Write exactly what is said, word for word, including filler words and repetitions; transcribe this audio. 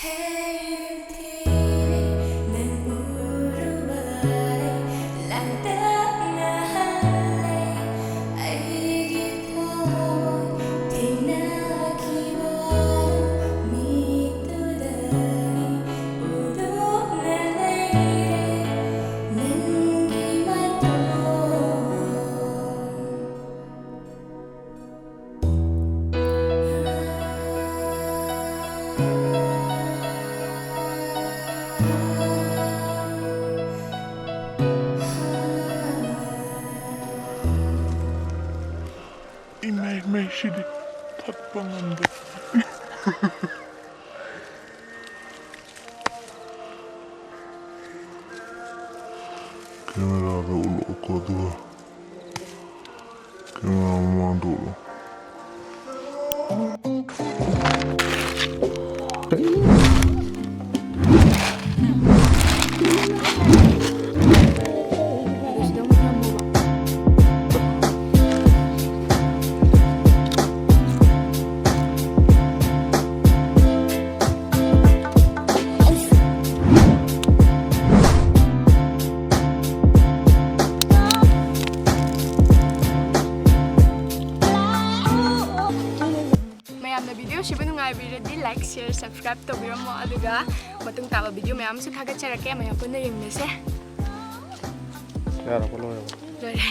ꯍꯦ ꯅꯨꯡꯊꯤꯜ, ꯅꯪ ꯎꯔꯨꯕꯗꯩ ꯂꯥꯡꯇꯛꯅꯍꯜꯂꯦ ꯑꯩꯒꯤ ꯊꯃꯣꯏ꯫ ꯊꯦꯡꯅꯈꯤꯕ ꯅꯨꯃꯤꯠꯇꯨꯗꯒꯤ ꯎꯗꯨꯅ ꯂꯩꯔꯦ ꯅꯪꯒꯤ ꯃꯇꯧ꯫ ꯏꯃꯩ, ꯃꯩꯁꯤꯗꯤ ꯊꯛꯄ ꯉꯝꯗꯦ꯫ ꯀꯦꯃꯦꯔꯥꯗ ꯎꯠꯂꯛꯑꯣꯀꯣ, ꯑꯗꯨꯒ ꯀꯦꯃꯦꯔꯥ ꯃꯃꯥꯡꯗ ꯎꯠꯂꯣ꯫ ꯃꯌꯥꯝꯅ video ꯁꯤꯕꯨ ꯅꯨꯡꯉꯥꯏꯕꯤꯔꯗꯤ like, share, subscribe ꯇꯧꯕꯤꯔꯝꯃꯣ, ꯑꯗꯨꯒ ꯃꯇꯨꯡ ꯇꯥꯕ video ꯃꯌꯥꯝ ꯑꯃꯁꯨ ꯊꯥꯒꯠꯆꯔꯛꯀꯦ꯫ ꯃꯌꯥꯝ ꯄꯨꯟꯅ ꯌꯦꯡꯃꯤꯟꯅꯁꯦ꯫ ꯌꯥꯔꯕꯣ? ꯂꯣꯏꯔꯕꯣ? ꯂꯣꯏꯔꯦ꯫